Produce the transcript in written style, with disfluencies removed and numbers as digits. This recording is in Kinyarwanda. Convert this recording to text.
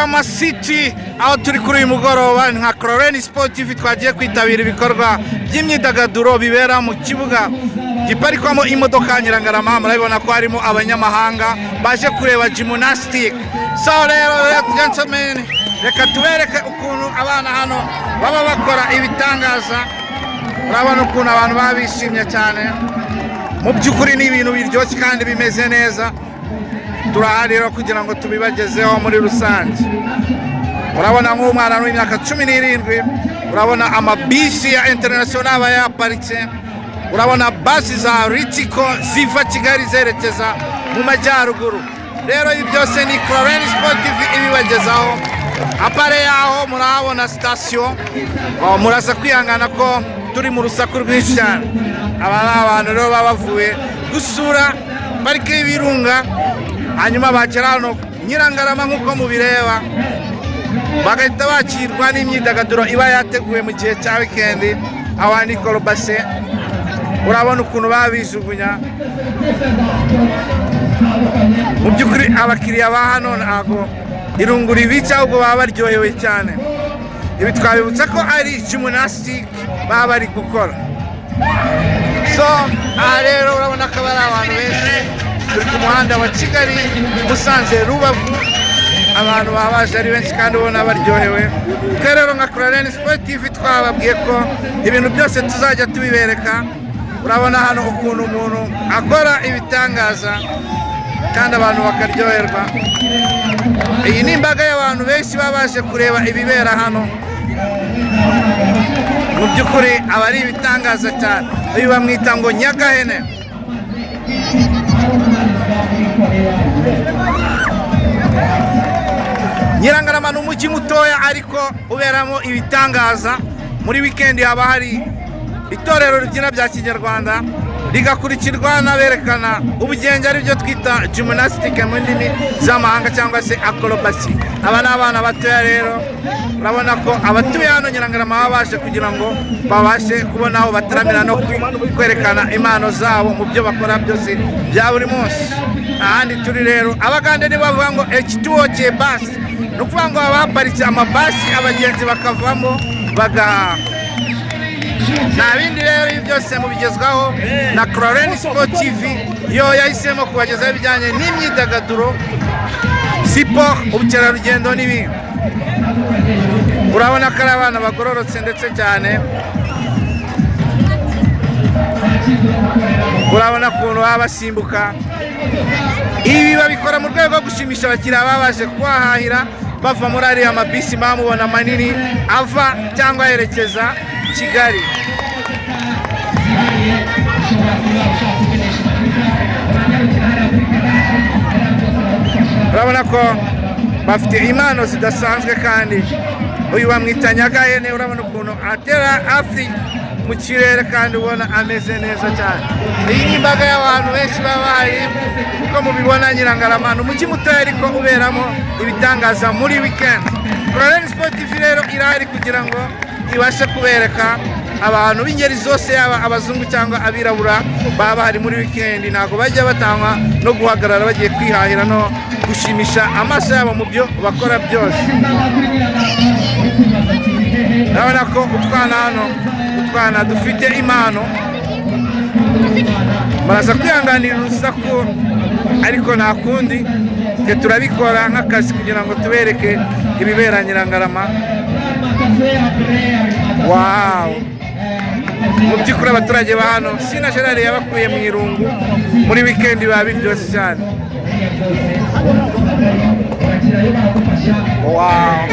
Nyirangarama City, aho turi kuri uyu mugoroba nka Chlorine Sport TV, twagiye kwitabira ibikorwa by'imyidagaduro bibera mu kibuga giparikwamo imodoka Nyirangarama. Murabibona ko harimo abanyamahanga baje kureba gymnastic. So rero, gentlemen, reka tubereke ukuntu abana hano baba bakora ibitangaza. Urabona ukuntu abantu baba bishimye cyane. Mu by'ukuri ni ibintu biryoshye kandi bimeze neza. Turahari rero kugira ngo tubibagezeho muri rusange. Urabona nk'umwana w'imyaka 17. Urabona amabisi ya international aba yaparitse. Urabona basi za Ritco ziva Kigali zerekeza mu majyaruguru. Rero ibi byose ni Chlorine Sport TV ibibagezaho. Apare yaho murahabona sitasiyo. Oh, muraza kwihangana ko turi mu rusaku rwinshi cyane. Aba ni abantu rero baba bavuye gusura Parike y'Ibirunga, hanyuma bagera hano Nyirangarama nk'uko mubireba, bagahita bakirwa n'imyidagaduro iba yateguwe mu gihe cya wikendi. Aho ni korobase. Urabona ukuntu baba bijugunya. Mu by'ukuri abakiriya ba hano ntabwo irungu ribica, ahubwo baba baryohewe cyane. Ibi twabibutsa ko ari gymnastic baba bari gukora. So aha rero urabona ko aba ari abantu benshi. Turi ku muhanda wa Kigali, Musanze, Rubavu. Abantu baba baje ari benshi kandi ubona baryohewe. Twe rero nka Chlorine Sport TV twababwiye ko ibintu byose tuzajya tubibereka. Urabona hano ukuntu umuntu akora ibitangaza kandi abantu bakaryoherwa. Iyi ni imbaga y'abantu benshi baba baje kureba ibibera hano. Mu by'ukuri aba ari ibitangaza cyane. Uyu bamwita ngo Nyagahene. Nyirangarama ni umujyi mutoya ariko uberamo ibitangaza. Muri wikendi haba hari itorero ribyina bya kinyarwanda, rigakurikirwa n'aberekana ubugenge, aribyo twita gymnastic mu ndimi z'amahanga cyangwa se acrobatie. Aba ni abana batoya. Rero urabona ko abatuye hano Nyirangarama baba baje kugira ngo babashe kubona aho bataramira no kwerekana impano zabo mu byo bakora byose bya buri munsi. Ahandi turi rero, Abagande nibo bavuga ngo ekituo cye basi, ni ukuvuga ngo haba haparitse amabasi, abagenzi bakavamo bagahaha. Nta bindi rero, ibi byose mubigezwaho na Chlorine Sport TV, yo yahisemo kubagezaho ibijyanye n'imyidagaduro, siporo, ubukerarugendo n'ibindi. Urabona ko ari abana bagororotse ndetse cyane. Urabona ukuntu baba basimbuka. Ibi babikora mu rwego rwo gushimisha abakiriya baba baje kuhahahira bava muri ariya mabisi mubona manini ava cyangwa yerekeza Kigali. Urabona ko bafite impano zidasanzwe kandi uyu bamwita Nyagahene. Urabona ukuntu atera hafi mu kirere kandi ubona ameze neza cyane. Iyi ni imbaga y'abantu benshi baba bahari uko mubibona. Nyirangarama ni umujyi mutoya ariko uberamo ibitangaza muri weekend. Chlorine Sport TV rero irahari kugira ngo ibashe kubereka abantu b'ingeri zose, yaba abazungu cyangwa abirabura baba bahari muri weekend. Ntabwo bajya batangwa no guhagarara bagiye kwihahira no gushimisha amaso yabo mu byo bakora byose. Urabona ko utwana hano, utwana dufite impano. Baraza kwihanganira urusaku, ariko nta kundi, twe turabikora nk'akazi kugira ngo tubereke ibibera Nyirangarama. Wow, mu by'ukuri abaturage ba hano, Sina Gerard yabakuye mu irungu. Muri wikendi biba biryoshye cyane. Wow.